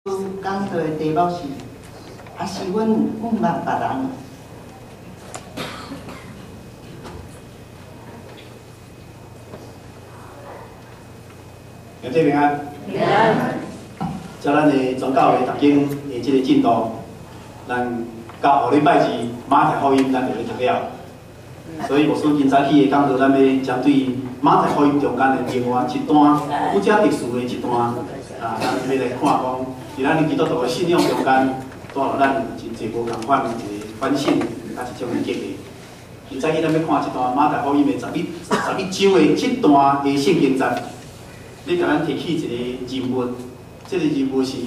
講道的題目是：抑是阮仰望別人？兄弟平安。平安。照咱的宗教會讀經的這個進度，咱到後禮拜二馬太福音咱就欲讀了。所以牧師今早起的講道，咱欲針對馬太福音中間的另外一段，比較特殊的一段，啊，咱欲來看講，佇咱基督徒的信仰中間，帶予咱真濟無仝款的一個反省，佮一種的激勵。今早起咱欲看這段馬太福音的十一章的這段的聖經節，欲共咱提起一個人物，這個人物是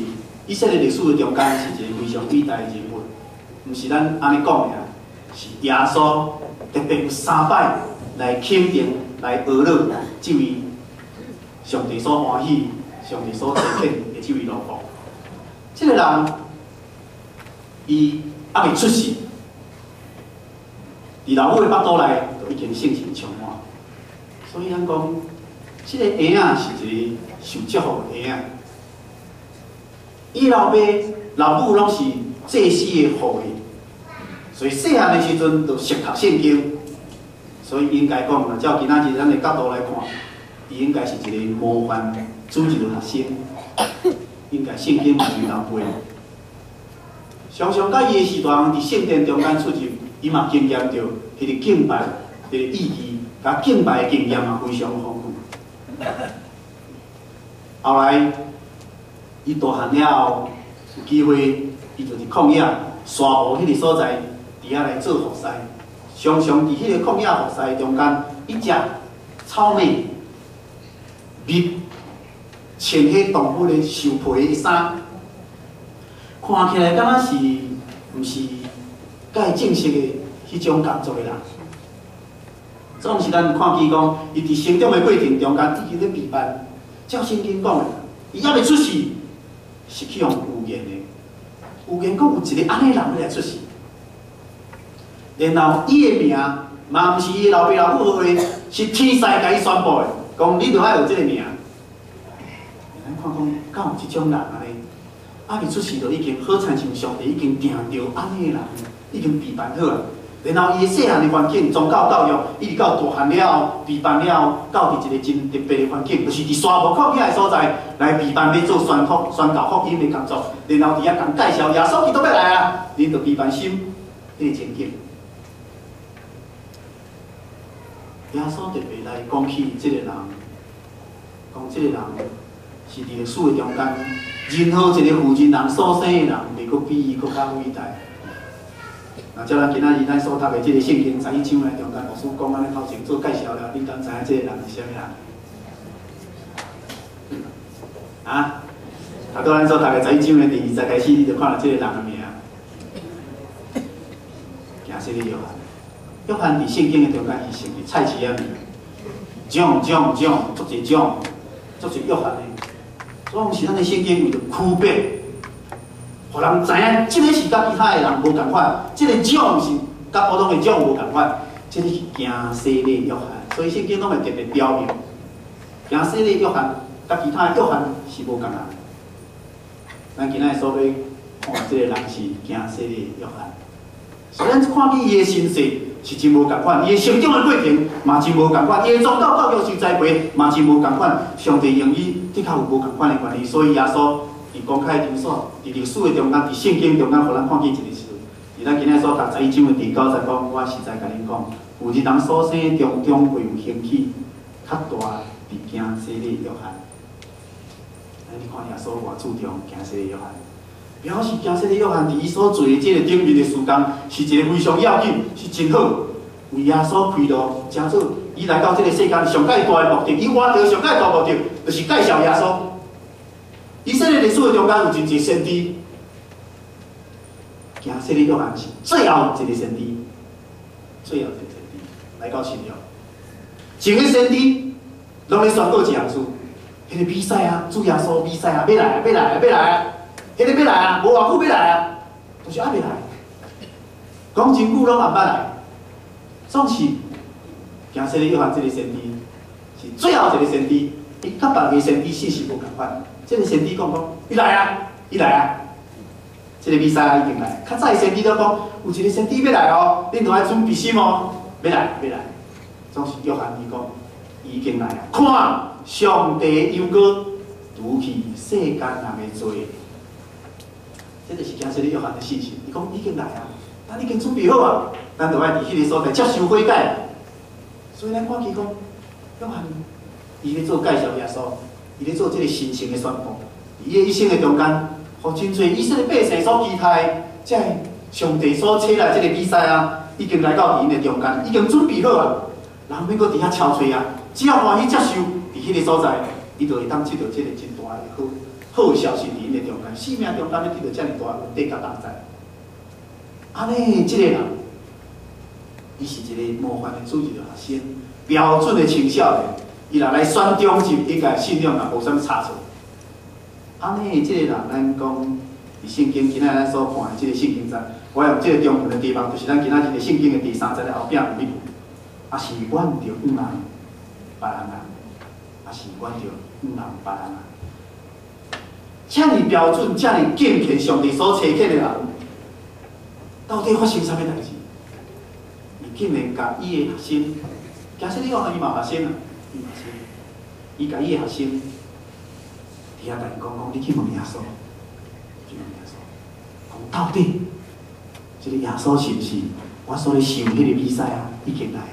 以色列歷史的中間是一個非常偉大的人物，毋是咱按呢講爾，是耶穌特別有三擺來肯定、來呵咾這位上帝所歡喜、上帝所差遣的這位奴僕。這個人，伊猶未出世，佇老母的腹肚內就已經聖神充滿，所以咱講，這個嬰仔是一個受祝福的嬰仔。伊老爸、老母攏是祭司的後裔，所以細漢的時陣就熟讀聖經，所以應該講，若照今仔日咱的角度來看，伊應該是一個模範主日學生，應該聖經嘛是流背。常常佮伊的時代，佇聖殿中間出入，伊嘛經驗著彼個敬拜、彼個意義，佮敬拜的經驗嘛非常豐富。後來，伊大漢了後，有機會，伊就佇曠野沙漠彼個所在，佇遐來做服侍。常常佇彼個曠野服侍中間，伊食草莓、蜜，穿彼動物的獸皮的衫，看起來敢若是毋是佮正式的彼種工作的人。總是咱看見講，伊佇成長的過程中間，已經咧備辦。照聖經講的，伊猶未出世，是去予預言的。預言講有一個按呢人欲來出世，然後伊的名嘛毋是伊的老爸老母號的，是天使共伊宣布的，講你著愛有這個名。咱看講，敢有這種人按呢？猶未出世就已經好親像上帝已經定著按呢的人，已經備辦好啊。然後伊的細漢的環境、宗教教育，一直到大漢了後，備辦了後，到佇一個真特別的環境，就是佇沙漠曠野的所在來備辦，欲做宣教福音的工作。然後佇遐共介紹耶穌基督欲來啊，恁著備辦心，彼個情景。耶穌特別來講起這個人，講這個人是佇歷史的中間，任何一個婦人人所生的人，袂閣比伊閣較偉大。若照咱今仔日咱所讀的這個聖經十一章的中間，牧師講按呢頭前做介紹了，恁敢知影這個人是啥物人？啊？頭拄咱所讀的十一章的第二節開始，你就看著這個人的名，行洗禮約翰。約翰佇聖經的中間，伊成為菜市仔名，獎獎獎，足濟獎，足濟約翰的。所以是咱的聖經為著區別，予人知影，這個是佮其他的人無仝款，這個獎是佮普通的獎無仝款，這個是行洗禮約翰，所以聖經攏會特別標明，行洗禮約翰佮其他的約翰是無仝人。咱今仔日所欲看這個人是行洗禮約翰，所以咱看見伊的身世是真無仝款，伊的成長的過程嘛真無仝款，伊的宗教教育受栽培嘛真無仝款。上帝用伊的確有無仝款的權利，所以耶穌佇公開場所、佇歷史的中間、佇聖經中間，予咱看見一個事。佇咱今仔所讀十一章的第九節講，我實在共恁講，婦人人所生的中，終未有興起較大佇行洗禮約翰。你看耶穌偌注重行洗禮約翰，表示行洗禮約翰佇伊所做的這個頂面的事工，是一個非常要緊，是真好，為耶穌開路，成做伊來到這個世間上蓋大的目的，伊活著上蓋大目的，就是介紹耶穌。以色列歷史的中間有真濟先知，行洗禮約翰是最後一個先知，最後一個先知來到新約，前個先知攏咧宣告一項事，彼個彌賽亞，主耶穌彌賽亞欲來啊，欲來啊，欲來啊，彼個欲來啊，無偌久欲來啊，就是猶未來，講真久攏猶捌來，總是行洗禮約翰這個先知是最後一個先知，伊佮別個先知信息無仝款。這個先知講講，伊來啊，伊來啊！這個彌賽亞已經來。較早的先知都講，有一個先知欲來哦，恁著愛準備心哦，欲來欲來。總是約翰伊講，伊已經來啊！看，上帝羊羔，除去世間人的罪。這就是行洗禮約翰的信息。伊講已經來啊，咱已經準備好啊，咱著愛佇彼個所在接受悔改。所以咱看見講，約翰伊咧做介紹耶穌，伊咧做這個神聖的宣布。伊的一生的中間，予真濟以色列百姓所期待，這個上帝所差來這個彌賽亞，已經來到𪜶的中間，已經準備好啊。人免閣佇遐敲揣啊，只要歡喜接受，佇彼個所在，伊就會當得到這個真大的好好的消息佇𪜶的中間，生命中間欲得到遮爾大的恩典佮同在。按呢，這個人，伊是一個模範的主日學生，標準的青少年。伊若來選中入，應該信仰也無啥物差錯。按呢，這個人，咱講佇聖經今仔咱所看的這個聖經節，我用這個中文的題目，就是咱今仔日的聖經的第三節的後壁有一句，抑是阮著仰望別人啊，抑是阮著仰望別人啊。遮爾標準、遮爾敬虔上帝所差遣的人，到底發生啥物代誌？伊竟然共伊的學生，假使你講伊嘛學生啊，伊嘛是，伊共伊的學生佇遐共伊講講，你去問耶穌，去問耶穌，講到底這個耶穌是毋是我所咧想彼個彌賽亞已經來啊？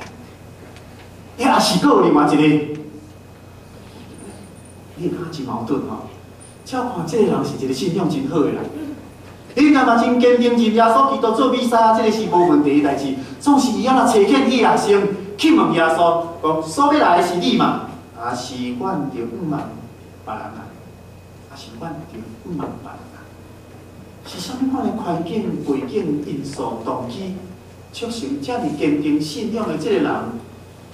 抑是閣有另外一個？你會感覺真矛盾吼？照看這個人是一個信仰真好的人，伊若嘛真堅定認耶穌基督做彌賽亞，這個是無問題的代誌。總是伊按怎差遣伊學生去問耶穌，講所欲來的是你嗎？抑是阮著仰望別人啊？抑是阮著仰望別人啊？是啥物款的環境、背景、因素、動機，促成遮爾堅定信仰的這個人，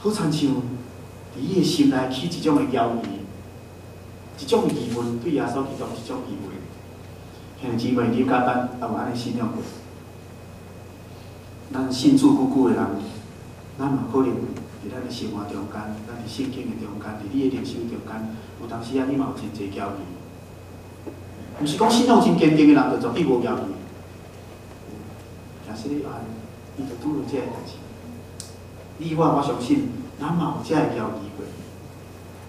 好親像佇伊的心內起一種的猶疑，一種疑問，對耶穌基督一種疑問。兄弟姊妹，你佮咱也有按呢信仰過？咱信主久久的人，咱嘛可能佇咱的生活中間，咱佇聖經的中間，佇你的靈修中間，有當時啊，你嘛有真濟猶疑。毋是講信仰真堅定的人，就絕對無猶疑。假使你按，伊就拄著這个代誌。你我我相信，咱嘛有這个猶疑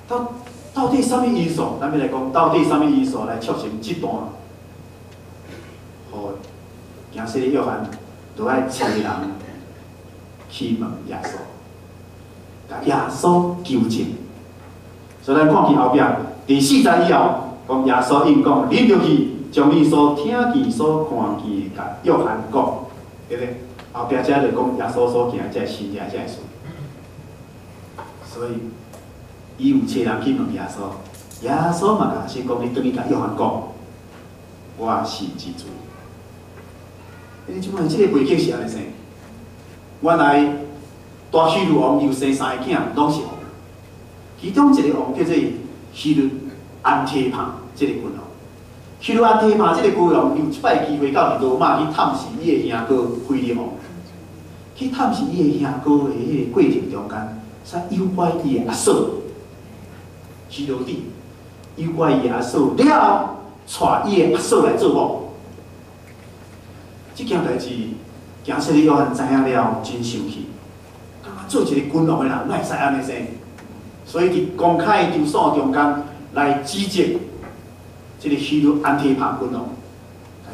過。到底啥物因素？咱欲來講，到底啥物因素來促成這段，予行洗禮約翰著愛差人去問耶穌，共耶穌求證。所以咱看見後壁第四節以後，講耶穌應講，恁著去將恁所聽見、所看見的，共約翰講，對不對？後壁遮就講耶穌所行這個神蹟這個事。所以，伊有差人去問耶穌，耶穌嘛共學生講，你轉去共約翰講，我是這主。你這擺這個背景是按呢生？原來大希律王有生三個囝，攏是王。其中一個王叫做希律安提帕，這個君王。希律安提帕這個君王有一擺機會到佇羅馬去探視伊的兄哥腓力王，去探視伊的兄哥的彼個過程中間，煞誘拐伊的阿嫂希羅底，誘拐伊的阿嫂了後，娶伊的阿嫂來做某。這件代誌，行洗禮約翰知影了，真生氣。感覺做一個君王的人，哪會使按呢生？所以佇公開的場所中間來指責這個希律安提帕君王，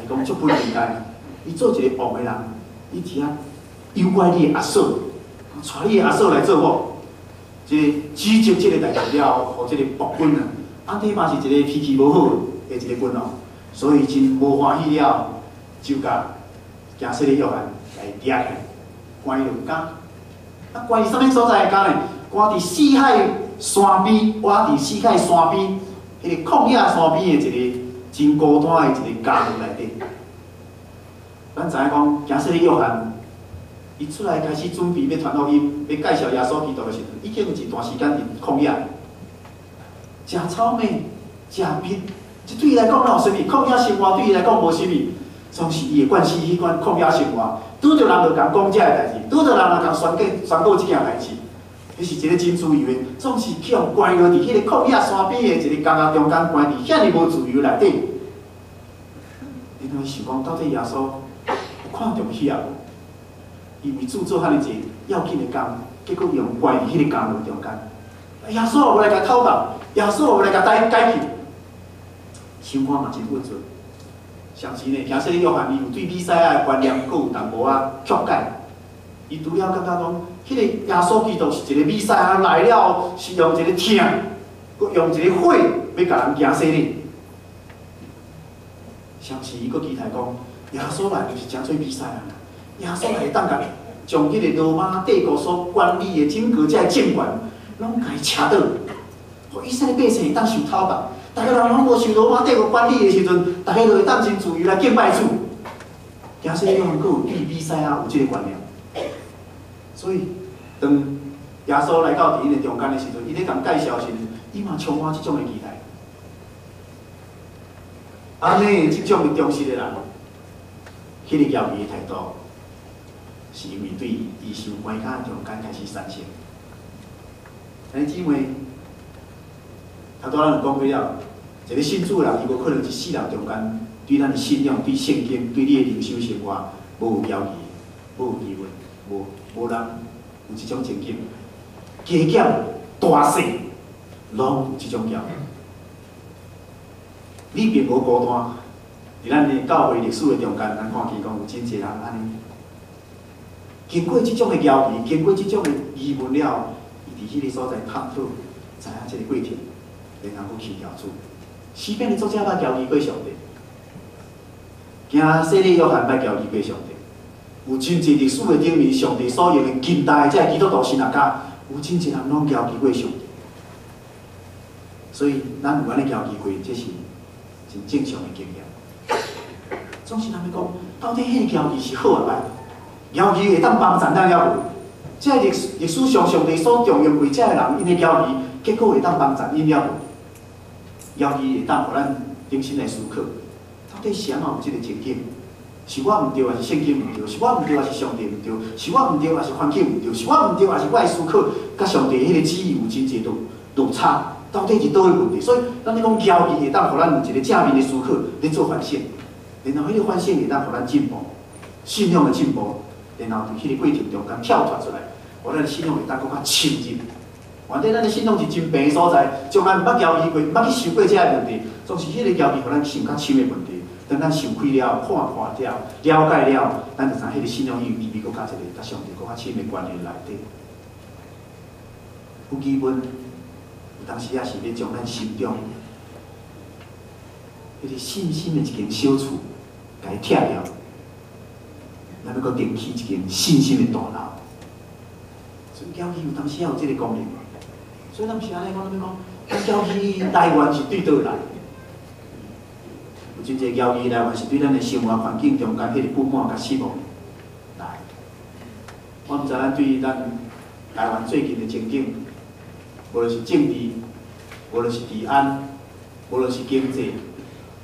共伊講足不應該。伊做一個王的人，伊佇遐誘拐你的阿嫂，娶你的阿嫂來做某，這個指責這個代誌了後，予這個暴君啊，安提帕是一個脾氣無好的一個君王，所以真無歡喜了，就共行洗禮約翰來掠起來，關入監。啊，關佇啥物所在的監呢？關佇死海山邊，活佇死海山邊，彼個曠野山邊的一個真孤單的一個監獄內底。咱知影講，行洗禮約翰，伊出來開始準備欲傳福音、欲介紹耶穌基督的時陣，已經有一段時間佇曠野，食草莓、食蜜，這對伊來講哪有啥物？曠野生活對伊來講無啥物，總是伊會慣死彼款曠野生活。拄著人就共講這个代誌，拄著人就共宣告宣告這件代誌，彼是一個真自由的，總是去予關落佇彼個曠野山邊的一個監獄中間，關佇遐爾無自由內底。然後想講，到底耶穌有看重彼啊無？伊為主做遐爾濟要緊的工，結果用怪佇彼個工路中間。耶穌無來共討伐，耶穌無來共解解救，心肝嘛真鬱卒。同時呢，聽說約翰伊有對彌賽亞的觀念，閣有淡薄仔曲解。伊除了感覺講，彼個耶穌基督是一個彌賽亞來了，是用一個疼，閣用一個火欲共人行洗禮。同時，伊閣期待講，耶穌來就是成做彌賽亞，耶穌來會當共將彼個羅馬帝國所管理的整個這个政權，攏共伊捙倒，予以色列百姓會當受討伐。逐家人攏無受羅馬帝國管理的時陣，逐家就會當真自由來敬拜主。耶穌約翰閣有對彌賽亞有這个觀念，所以當耶穌來到佇𪜶的中間的時陣，伊咧共介紹的時陣，伊嘛充滿這種的期待。按呢，這種的忠實的人，彼个猶豫的態度，是因為對伊受關卡中間開始產生。兄弟姊妹，頭拄仔咱有講過了，一個信主的人，伊無可能一世人中間對咱的信仰、對聖經、對你的靈修生活無有猶豫、無有疑問、無人有這種情景。加減大細，攏有這種猶豫。你並無孤單，佇咱的教會歷史的中間，咱看見講有真濟人按呢，經過這種的猶豫，經過這種的疑問了，伊佇彼个所在探討，知影這個過程，然後閣去求主。詩篇的作者捌猶豫過上帝，行洗禮約翰捌猶豫過上帝，有真濟歷史的頂面，上帝所用的近代這个基督徒神學家，有真濟人攏猶豫過上帝。所以，咱有按呢猶豫過，這是真正常的經驗。總是人欲講，到底彼个猶豫是好抑歹？猶豫會當幫助咱抑無？這個歷史上上帝所重用過這个人，𪜶的猶豫，結果會當幫助𪜶抑無？猶豫會當予咱重新來思考，到底是按怎有這个情景？是我毋對，還是聖經毋對？是我毋對，還是上帝毋對？是我毋對，還是環境毋對？是我毋對，還是我的思考佮上帝彼个旨意有真濟落差？到底是佗位問題？所以，咱咧講猶豫會當予咱有一個正面的思考，咧做反省，然後彼個反省會當予咱進步，信仰的進步，然後佇彼個過程中間跳脫出來，予咱的信仰會當閣較深入。原底咱的信仰是真平的所在，從來毋捌猶豫過，毋捌去想過這个問題，總是彼個猶豫予咱想較深的問題。當咱想開了、看破了、了解了，咱就知彼個信仰伊有伊閣較一個佮上帝閣較深的關係內底。有疑問，有當時也是欲將咱心中彼個信心的一間小厝，共伊拆掉，咱欲閣重起一間信心的大樓。所以猶豫有當時也有這個功能。所以咱毋是按呢講，咱欲講，咱猶豫來源是對佗來？有真濟猶豫來源是對咱的生活環境中間彼個不滿佮失望來。我毋知咱對咱台灣最近的情景，無論是政治，無論是治安，無論是經濟，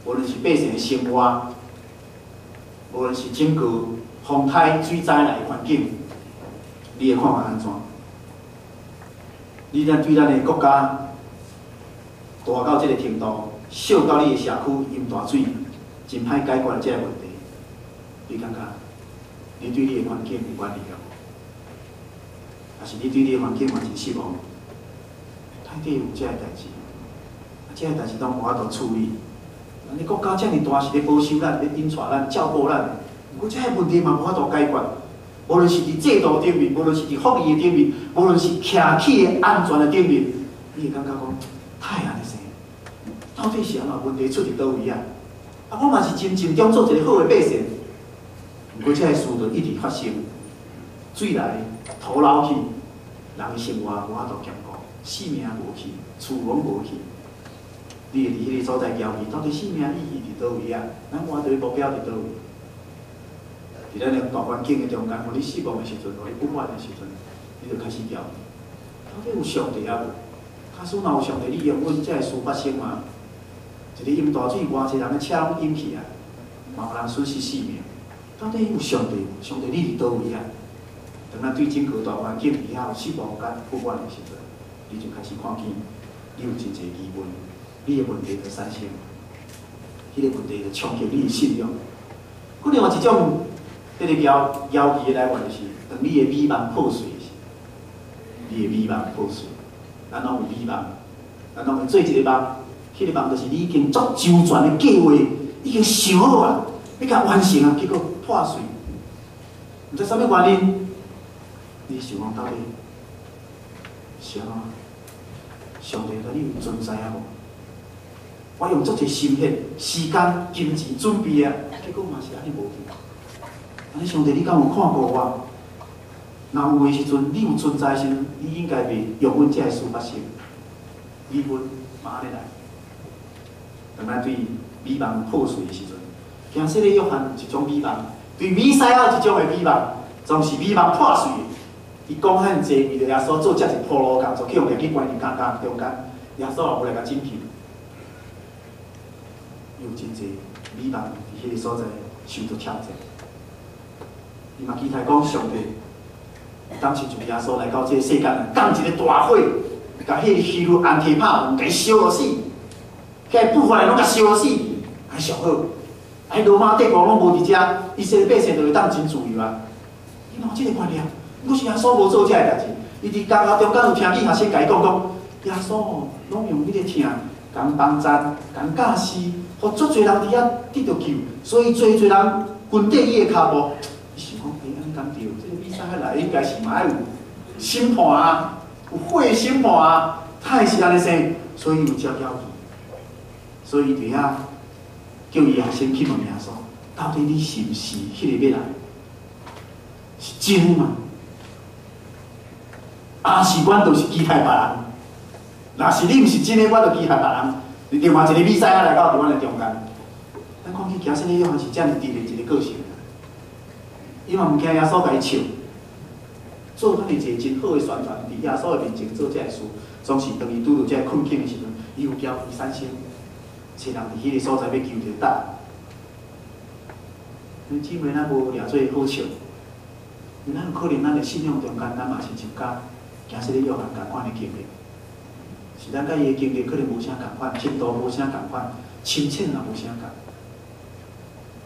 無論是百姓的生活，無論是整個風颱水災來的環境，你的看法按怎？你咱對咱的國家大到這個程度，燒到你的社區淹大水，真歹解決這个問題，你感覺你對你的環境有滿意無？還是你對你的環境嘛真失望？內底有這个代誌，啊，這个代誌攏無法度處理。咱國家遮爾大，是咧保守咱、咧引帶咱、照顧咱，毋過這个問題嘛無法度解決。無論是佇制度頂面，無論是佇福利的頂面，無論是徛起的安全的頂面，你會感覺講，太按呢生，到底是按怎問題出佇佗位啊？啊，我嘛是真盡忠做一個好的百姓，毋過這个事就一直發生，水來土流去，人的生活無法度兼顧，性命無去，厝攏無去。你會佇彼個所在猶豫，到底生命意義佇佗位啊？咱活著的目標佇佗位？佇咱的大環境的中間，予你失望的時陣，予你不滿的時陣，你就開始猶豫，到底有上帝抑無？假使若有上帝，你容忍這个事發生嗎？一個淹大水，偌濟人的車攏淹去啊，嘛有人損失性命。到底有上帝無？上帝你佇佗位啊？當咱對整個大環境比較有失望佮不滿的時陣，你就開始看見，你有真濟疑問，你的問題就產生。彼个問題就衝擊你的信仰。閣另外一種，彼個驕驕疑的來源就是，當你的美夢破碎時，你的美夢破碎，咱攏有美夢，咱攏會做一個夢，彼個夢就是你已經足周全的計劃，已經想好啊，欲共完成啊，結果破碎，毋知啥物原因，你想講到底是按怎？上帝到底有存在啊無？我用足濟心血、時間、金錢準備啊，結果嘛是按呢無去。按呢上帝，你敢有看顧我？若有的時陣，你有存在的時陣，你應該袂容阮這个事發生。疑問嘛按呢來。當咱對美夢破碎的時陣，驚說咧約翰有一種美夢，對彌賽亞有一種的美夢，總是美夢破碎的。伊講遐爾濟，為著耶穌做遮濟鋪路工作，去予掠去關佇監獄中間，耶穌也無來共拯救。有真濟美夢佇彼个所在受著挑戰。伊嘛期待講上帝，當時就耶穌來到這个世間，降一个大火，共彼个希律安提帕王共伊燒予死，遐部分攏共燒予死，還上好。啊，羅馬帝國攏無佇遮，以色列百姓就會當真自由啊。伊有這个觀念，毋過是耶穌無做這个代誌。伊佇監獄中間有聽見學生共伊講講，耶穌吼攏用彼个疼，共幫贊，共教示，予足濟人佇遐得著救，所以濟濟人跟綴伊的跤步。伊想講，欸，按呢敢對？這個彌賽亞來應該是嘛愛有審判啊，有火審判啊，他會是按呢生，所以有遮驕疑。所以伊佇遐叫伊學生去問耶穌，到底你是毋是彼个欲來？是真的嗎？抑是阮就是期待別人？若是你毋是真的，我就期待別人。另外一個彌賽亞來到佇阮的中間，咱看起行洗禮約翰是遮爾直的一個個性，伊嘛毋驚耶穌共伊笑，做遐爾濟真好的宣傳，佇耶穌的面前做這个事，總是當伊拄著這个困境的時陣，伊有驕疑產生，找人佇彼个所在欲求著答案。姊妹，咱無掠做好笑，因為咱有可能咱的信仰中間，咱嘛是就佮行洗禮約翰仝款的經歷，是咱佮伊的經歷可能無啥仝款，程度無啥仝款，深淺也無啥仝。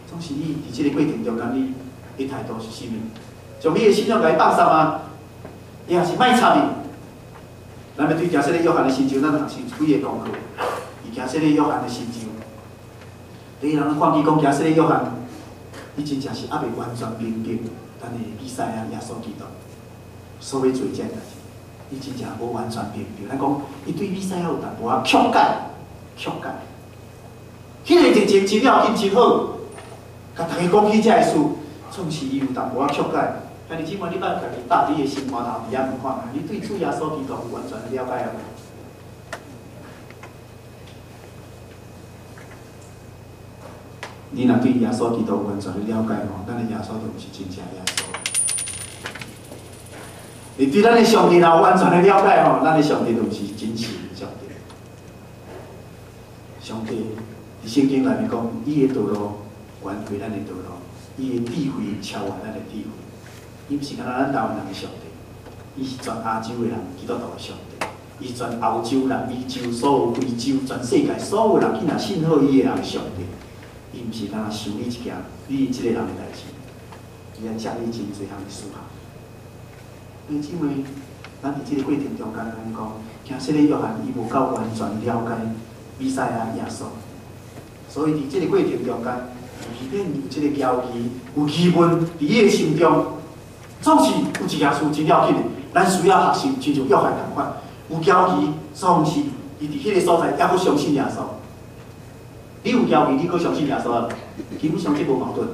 總是你佇這个過程中間，你的態度是啥物？將你的信仰共伊放鬆嗎？伊也是莫插伊。咱欲對行洗禮約翰的成就，咱就學習幾个功課。伊行洗禮約翰的成就，第一人看見講行洗禮約翰，伊真正是猶未完全明白咱的彌賽亞耶穌基督所欲做這个代誌，伊真正無完全明白。咱講，伊對彌賽亞有淡薄仔曲解，曲解。彼个熱情真要緊，真好，共大家講起這个事，總是伊有淡薄仔曲解。兄弟姊妹，你捌家己搭你的心肝頭佇遐問看覓，你對主耶穌基督有完全的了解無？你若對耶穌基督完全的了解吼，咱的耶穌就毋是真正耶穌。你對咱的上帝若有完全的了解吼，咱的上帝就毋是真實的上帝。上帝佇聖經內面講，伊的道路懸過咱的道路，伊的智慧超越咱的智慧。伊毋是干焦咱台灣人的上帝，伊是全亞洲的人基督徒的上帝，伊是全歐洲、南美洲、所有非洲、全世界所有人去若信好伊的人的上帝。伊毋是干焦想你一件，你這個人的代誌，伊愛接你真濟項的思考。兄姊妹，咱佇這个過程中間，咱講，行洗禮約翰伊無夠完全了解彌賽亞耶穌，所以佇這个過程中間，避免有這个驕疑、有疑問佇伊的心中，總是有一件事真要緊的，咱需要學習，親像約翰仝款，有驕疑，總是伊佇彼个所在猶閣相信耶穌。你有驕疑，你閣相信耶穌啊？基本上這無矛盾。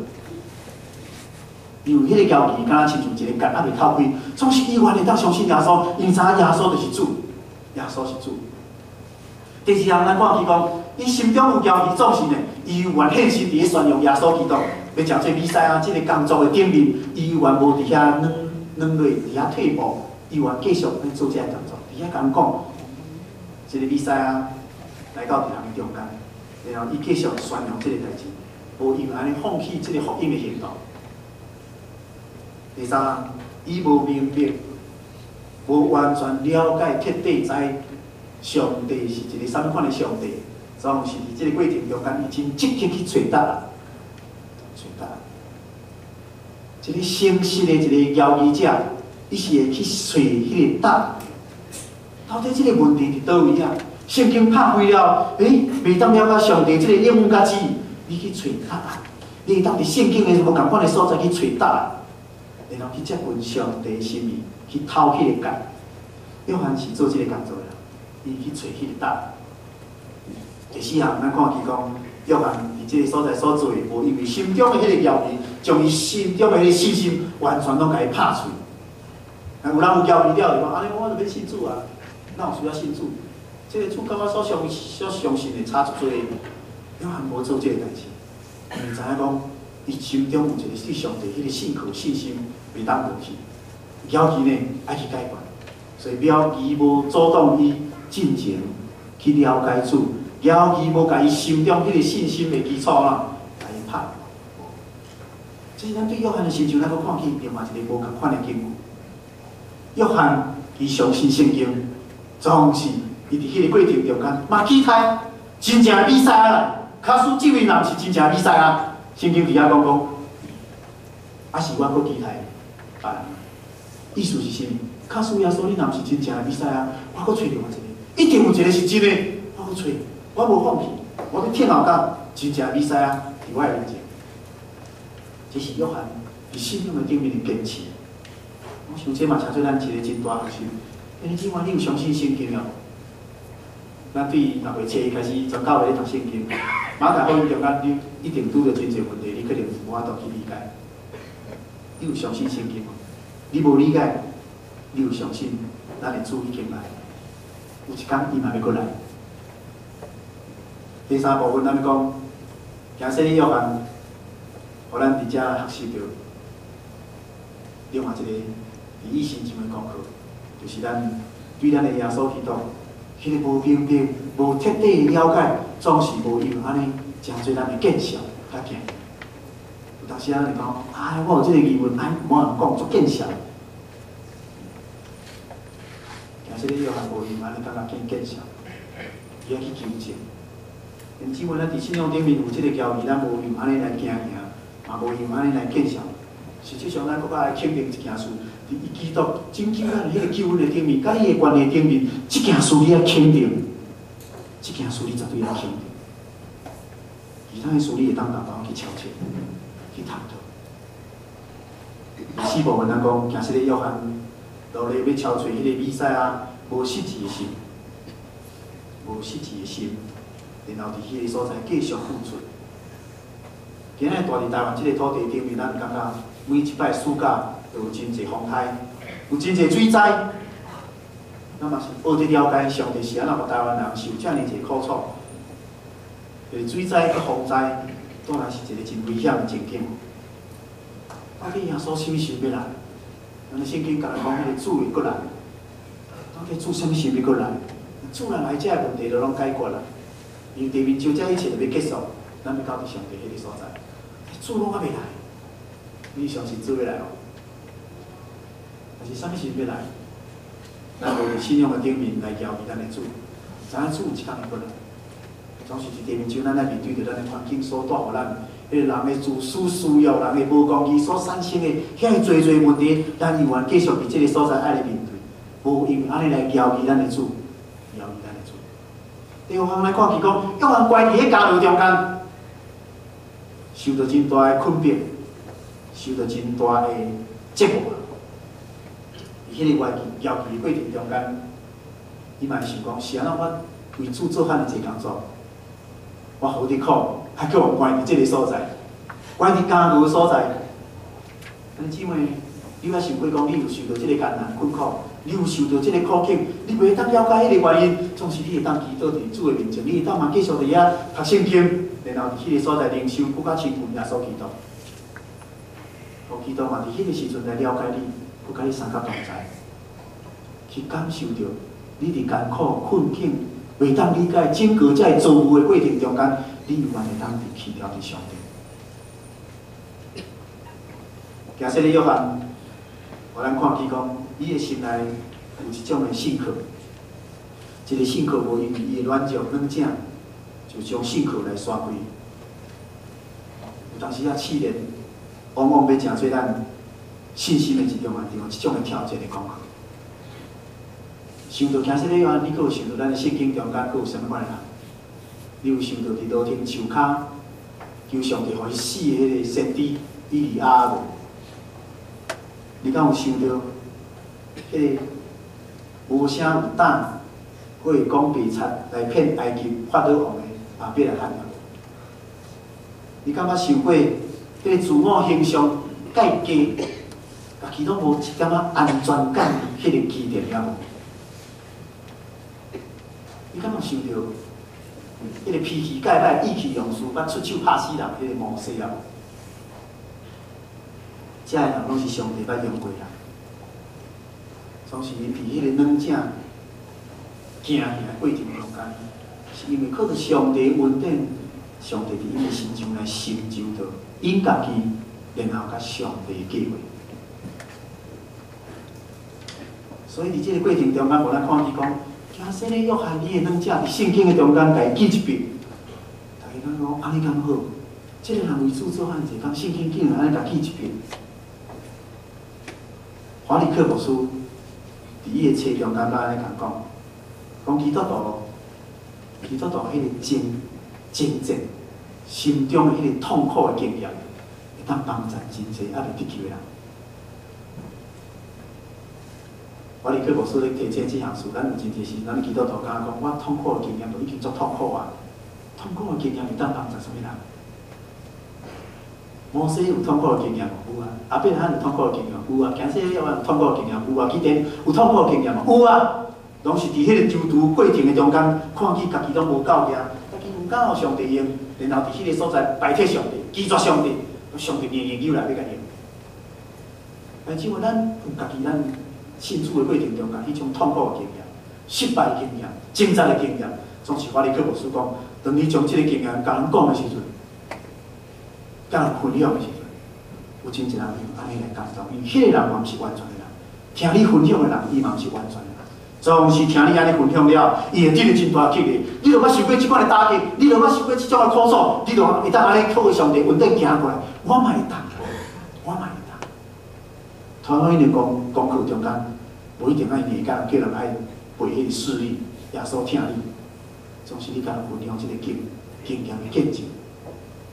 因為彼個驕疑，敢若親像一个結猶未透開，總是伊願會當相信耶穌，因知影耶穌就是主，耶穌是主。第二項，咱看見講，伊心中有驕疑，總是呢，伊猶原獻身佇咧宣揚耶穌基督，欲成做彌賽亞這个工作的頂面，伊猶原無佇遐軟軟弱，佇遐退步，伊猶原繼續咧做這个工作，佇遐共講，這个彌賽亞來到佇人的中間，然後伊繼續宣揚這个代誌，無因為按呢放棄這个福音的行動。第三，伊無明白，無完全了解徹底知上帝是一个啥物款的上帝，總是佇這个過程中間，伊真積極去揣答案，揣答案。一个誠實的一個懷疑者，伊是會去揣彼個答案。到底這个問題佇佗位啊？聖經拍開了，袂當了解上帝這個永遠旨，你去揣答案，你會當佇聖經的無仝款的所在去揣答案，然後去接近上帝心意，去偷彼個解。約翰是做這个工作的，伊去揣彼個答案。第四項，咱看見講，約翰佇這个所在所做的，無因為心中的彼個懷疑，將伊心中的彼個信心完全攏共伊拍碎。有人有懷疑了，就講按呢我就欲信主啊，哪有需要信主？這个主佮我所相信的差足濟。約翰無做這个代誌，因為知影講，伊心中有一個對上帝彼個信靠信心袂當無去，猶豫呢愛去解決，所以猶豫無阻擋伊進前去了解主，猶豫無共伊心中彼個信心的基礎啦，共伊拍。這是咱對約翰的身上，咱閣看見另外一个無仝款的經文。約翰伊相信聖經，總是伊佇彼个過程中間嘛期待真正的彌賽亞來。假使這位若毋是真正彌賽亞，聖經佇遐講講，抑是我閣期待別人。意思是啥物？假使耶穌你若毋是真正的彌賽亞，我閣揣另外一个，一定有一个是真的，我閣揣，我無放棄，我欲等候到真正的彌賽亞佇我的面前。這是約翰佇信仰的頂面的堅持。我想這嘛成做咱一個真大學習。兄弟姊妹，你有相信聖經無？咱對六月初一開始，全教會咧讀聖經，馬太福音中間，你一定拄著真濟問題，你可能無法度去理解。你有相信聖經無？你無理解，你有相信咱的主已經來，有一工伊嘛欲閣來。第三部分，咱欲講，行洗禮約翰，予咱佇遮學習著另外一個佇伊身上的功課，就是咱對咱的耶穌基督，彼个無明白、無徹底的了解，總是無用按呢，成做咱的見笑佮驚。有當時仔會講，哎，我有這个疑問，哎，無人講，足見笑。行洗禮約翰無用按呢感覺見見笑，伊愛去求證。因此，咱佇信仰頂面有這个交易，咱無用按呢來驚嚇，嘛無用按呢來見笑。實際上，咱閣較愛肯定一件事，佇基督拯救咱彼个救恩的頂面，佮伊的關係頂面，這件事你愛肯定，這件事你絕對愛肯定。其他的事你會當淡薄去敲切、去探討。第四部分咱講，行洗禮約翰落來欲敲揣彼个彌賽亞無實質的心，無實質的心，然後佇彼個所在繼續付出。今仔日蹛佇台灣這个土地頂面，咱感覺每一擺暑假都有真濟風颱，有真濟水災。咱嘛是學佇了解上帝是按怎予台灣人受遮爾濟苦楚，就是水災佮風災，當然是一個真危險的情景。到底耶穌啥物時陣欲來？咱的聖經共咱講，彼个主會閣來。到底主啥物時陣欲閣來？主若來，這个問題就攏解決啦。因為地面上這一切就欲結束，咱欲到佇上帝彼个所在。主攏猶未來，你相信主欲來無？但是啥物時陣欲來？咱無佇信仰的頂面來搖伊咱的主，知影主有一工會閣來。總是佇地面上，咱愛面對著咱的環境所帶予咱，彼个人的自私需要、人的無公義所產生的遐濟濟問題，咱猶原繼續佇這个所在愛來面對，無因為按呢來搖伊咱的主，搖伊咱的主。第五項來看見講，約翰關佇彼監獄中間，受著真大的困迫，受著真大的折磨。佇彼个懷疑的過程中間，伊嘛會想講，是按怎我為主做遐爾濟工作，我何得苦，還叫予關佇這个所在，關佇監獄的所在。兄弟姊妹，你有想過講，你有受著這个艱難困苦，你有受著這个苦境，你袂當了解彼个原因，總是你會當祈禱佇主的面前，你會當嘛繼續佇遐讀聖經，然後佇彼个所在靈修，閣較親近耶穌基督。予基督嘛佇彼个時陣來了解你，閣佮你相佮同在，去感受著你佇艱苦困境、袂當理解整個這个遭遇的過程中間，你猶原會當佇倚牢佇上帝。行洗禮約翰，予咱看見講，伊的心內有一種的信靠，這个信靠無因為伊的軟弱軟正，就將信靠來刷開。有當時啊，試煉往往欲成做咱信心的一種啊，一種的挑戰的功課。想到行洗禮約翰，你閣有想到咱的聖經中間閣有啥物款的人？你有想到佇羅亭樹跤求上帝予伊死的彼個先知以利亞無？你敢有想到彼個無聲有膽，閣會講白賊來騙埃及法老王的亞伯拉罕無？你敢捌想過，彼個自我形象蓋假，家己攏無一點仔安全感，彼個基甸了無？你敢有想著，彼個脾氣蓋歹、意氣用事、捌出手拍死人彼個摩西啊無？這个人攏是上帝捌用過人，總是𪜶佇彼個軟正行行的過程中間，是因為靠著上帝恩典，上帝佇𪜶的身上來成就著𪜶家己，然後佮上帝計劃。所以佇這個過程中間，予咱看見講，行洗禮約翰伊的軟正佇聖經的中間，共伊記一筆。大家感覺講按呢敢好？這個人為主做遐爾濟工，聖經竟然按呢共記一筆。華理克牧師佇伊的冊中間，捌按呢共講，講基督徒，基督徒彼個掙掙扎，心中的彼個痛苦的經驗，會當幫助真濟猶未得救的人。華理克牧師咧提醒這項事，咱有真濟時，咱基督徒感覺講，我痛苦的經驗都已經足痛苦啊！痛苦的經驗會當幫助啥物人？摩西有痛苦的經驗無？有啊。亞伯拉罕有痛苦的經驗有啊。行洗禮約翰有痛苦的經驗有啊。基甸有痛苦的經驗無？有啊。攏是佇彼個囚徒過程的中間，看見家己攏無夠額，家己毋敢予上帝用，然後佇彼個所在拜託上帝，拒絕上帝，上帝硬硬扭來欲共用。但是，咱有家己咱信主的過程中間，彼種痛苦的經驗、失敗的經驗、掙扎的經驗，總是華理克牧師講，當你將這個經驗共人講的時陣，共人分享的時陣，有真濟人因按呢來感動，因為彼個人嘛毋是完全的人，聽你分享的人，伊嘛毋是完全的人。總是聽你按呢分享了，伊會得著真大激勵。你著捌受過這款的打擊，你著捌受過這種的苦楚，你著會當按呢靠上帝恩典行過來。我嘛會當，我嘛會當。傳福音的功功課中間，無一定愛硬共人叫人愛背彼個事例，耶穌疼你，總是你共人分享這個經經驗的見證，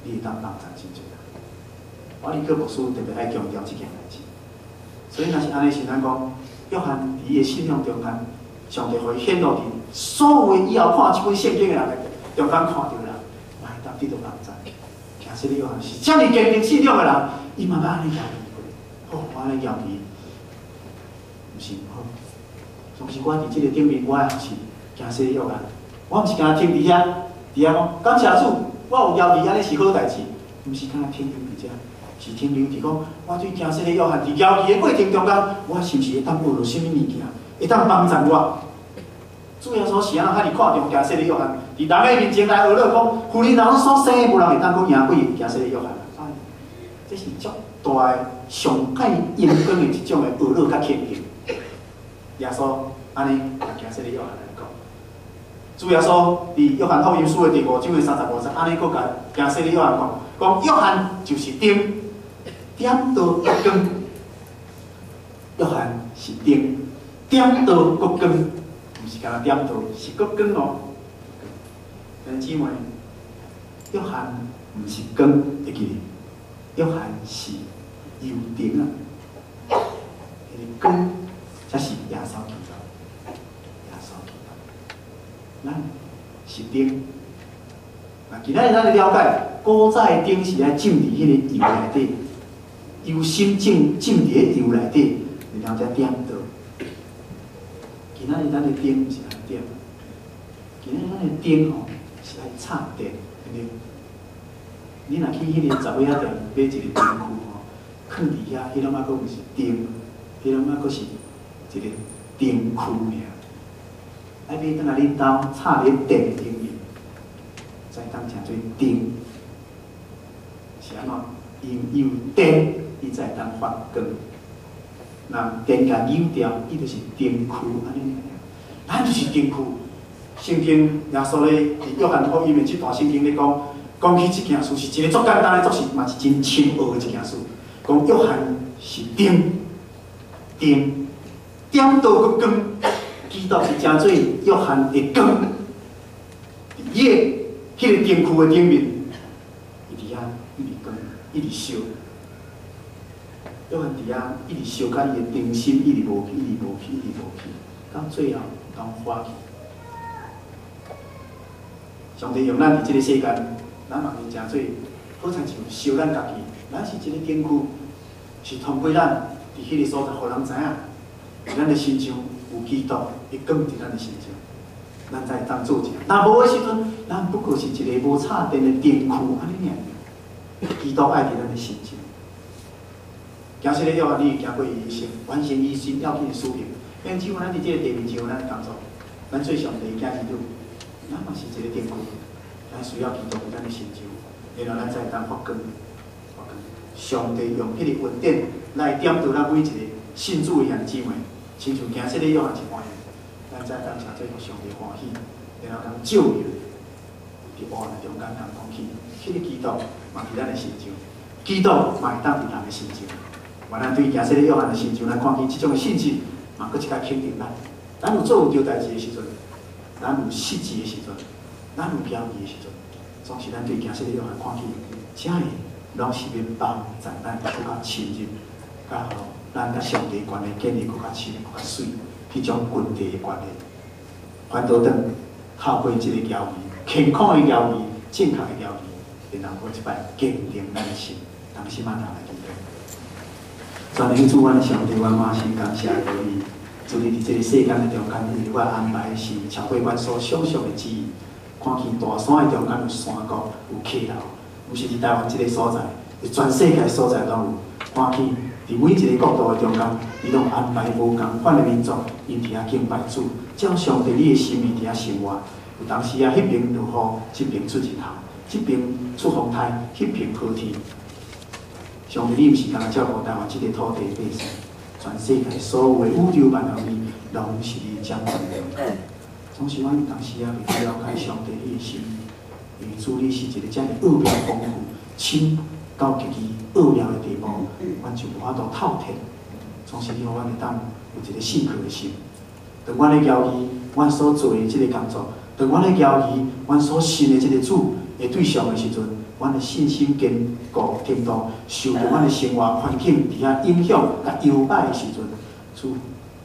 你會當幫助真濟人。華理克牧師特別愛強調這件代誌，所以若是按呢，是咱講，約翰佇伊的信仰中間，上帝予伊顯露佇所有以後看這本聖經的人中間看著人，嘛會當得著幫助。行洗禮約翰是遮爾堅定信仰的人，伊嘛捌按呢猶豫過。哦，我按呢猶豫，毋是毋好。總是我佇這個頂面，我也是行洗禮約翰，我毋是干焦停佇遐，佇遐講感謝主，我有猶豫，按呢是好代誌，毋是干焦停留佇遮，是停留佇講，我對行洗禮約翰佇猶豫的過程中間，我是毋是會當學著啥物物件，會當幫助我？主耶穌是按怎遐爾看重行洗禮約翰？佇人的面前來學了講，婦人人所生的無人會當閣贏過行洗禮約翰。這是足大的、上蓋榮光的一種的學樂佮肯定。耶穌按呢，共行洗禮約翰來講。主耶穌佇約翰福音書的第五章的35節，按呢閣共行洗禮約翰講，講約翰就是燈，點著國光。約翰是燈，點著國光，毋是干焦點著，是國光哦。兄弟姊妹，約翰毋是光，會記得？約翰是油燈啊，彼個光才是耶穌基督，耶穌基督，咱是燈。啊，今仔日咱來了解，古早的燈是愛浸佇彼個油內底，油心浸浸佇咧油內底，然後才點著。今仔日咱的燈毋是按呢點，今仔日咱的燈吼是愛插電，對毋對？你若去彼個雜貨仔店買一個燈具吼，囥佇遐，彼攏猶閣毋是燈，彼攏猶閣是一個燈具爾。愛買轉來恁兜插佇電頂面，才當成做燈。是按怎？因為有電，伊才會當發光。若電共扭掉，伊就是燈具按呢爾。咱就是燈具，聖經耶穌咧佇約翰福音的這段聖經咧講，講起這件事是一个足簡單的做事，嘛是真深奧的一件事。講約翰是燈，燈點著閣光，基督是成做約翰的光，伊的彼个燈區的頂面，伊佇遐一直光，一直燒。約翰佇遐一直燒，甲伊的燈芯一直無去，一直無去，一直無去，到最後攏火去。上帝用咱佇這个世間，咱嘛是誠做好親像燒咱家己，咱是一个燈區，是通過咱佇彼个所在，予人知影，咱的身上有基督的光佇咱的身上，咱才會當做證。若無的時陣，咱不過是一個無插電的燈區，按呢爾。基督愛佇咱的身上。行洗禮約翰，你行過伊一生，完成伊生要緊的使命。因此，咱佇這个地面上，咱工作，咱做上帝的囝兒女，咱嘛是一個燈區，咱需要基督佇咱的身上，然後咱才會當發光，發光。上帝用彼个恩典來點著咱每一個信主的兄弟姊妹，親像行洗禮約翰一般，咱才會當成做予上帝歡喜，然後共照耀佇黑暗的中間，共講起，彼个基督嘛佇咱的身上，基督嘛會當佇人的身上。原來對行洗禮約翰的身上，咱看見這種的信息，嘛閣一擺肯定咱。咱有做有著代誌的時陣，咱有失志的時陣，咱有驕傲的時陣，總是咱對行洗禮約翰看見，這个攏是欲幫助咱閣較深入，佮予咱佮上帝關係建立閣較深、閣較媠，彼種群體的關係。反倒轉透過這个交易，健康的交易，正確的交易，然後閣一擺堅定咱的心，當時嘛，來祈禱。全能主，阮的上帝，阮滿心感謝你。主你佇這个世間的中間，你為我安排是超過阮所想象的旨意。看見大山的中間有山谷，有溪流，毋是佇台灣這个所在，佇全世界所在攏有。看見佇每一个國度的中間，你攏安排無仝款的民族，𪜶佇遐敬拜主，照上帝你的心意佇遐生活。有當時啊，彼爿落雨，這爿出日頭；這爿出風颱，彼爿好天。上帝，你毋是干焦照顧台灣這个土地的百姓，全世界所有的宇宙萬有，你攏是你掌權的。總是阮有當時啊，袂去了解上帝你的心意，因為主你是一個遮爾奧妙豐富、深到極其奧妙的地步，阮就無法度透徹。總是你予阮會當有一個信靠的心。當阮咧交易，阮所做的這个工作；當阮咧交易，阮所信的這个主的對象的時陣，阮的信心堅固程度受著阮的生活環境佇遐影響佮搖擺的時陣，主，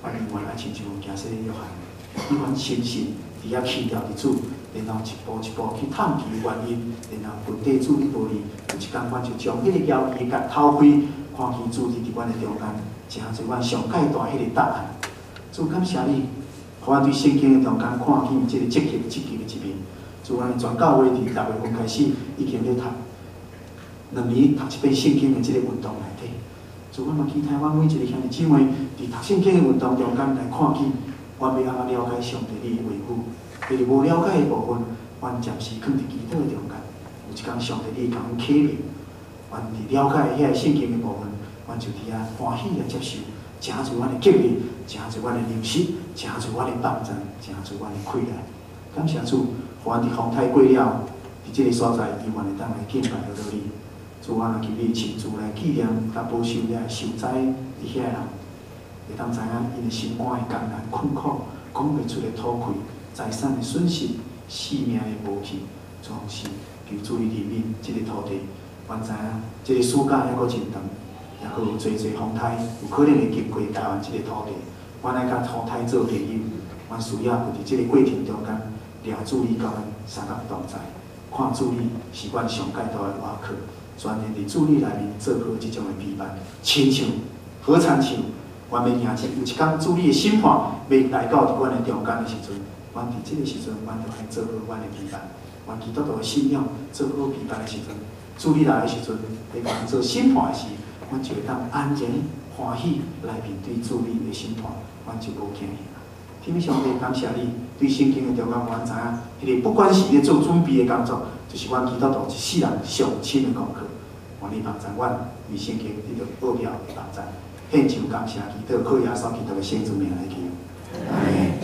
阮永遠愛親像行洗禮約翰，彼款深信佇遐期待佇主，然後一步一步去探求原因，然後問題主你無離，有一工阮就將彼个交易共偷開，看見主佇阮的中間，成做阮上蓋大彼个答案。主感謝你，予阮對聖經的中間看見這个積極積極的一面。主，阮全教會佇6月份開始已經咧讀2年讀一遍聖經的這個運動內底，主，阮嘛期待阮每一個兄弟姊妹佇讀聖經的運動中間來看見，阮欲按怎了解上帝你的話語，佇無了解的部分，阮暫時囥佇祈禱的中間。有一工上帝你會共阮啟明，阮佇了解遐個聖經的部分，阮就佇遐歡喜來接受，成做阮的激勵，成做阮的認識，成做阮的幫助，成做阮的氣力。感謝主。予阮佇風颱過了，佇這个所在，猶原會當來敬拜耶和你。主啊，求你親自來紀念佮保守遐受災佇遐的人，會當知影𪜶的心肝的艱難困苦，講袂出的土氣，財產的損失，性命的無去，總是求主你憐憫這个土地。阮知影這个暑假猶閣真長，猶閣有濟濟風颱，有可能會經過台灣這个土地。阮愛佮風颱做朋友，阮需要佇這个過程中間，掠主你佮阮相佮同在，看主你是阮上蓋大的倚靠，全然佇主你內面做好這種的備辦，親像好親像，阮欲迎接有一工主你的審判欲來到佇阮的中間的時陣，阮佇這个時陣，阮就愛做好阮的備辦。阮基督徒的信仰做好備辦的時陣，主你來的時陣，欲共阮做審判的時，阮就會當安然歡喜來面對主你的審判，阮就無驚嚇。天父上帝，感謝你對聖經的中間，阮知影，彼个不管是咧做準備的工作，就是阮基督徒一世人上深的功課。願你幫助阮，為聖經得到奧妙的幫助。獻上感謝祈禱，靠耶穌基督的聖子名來求。阿門。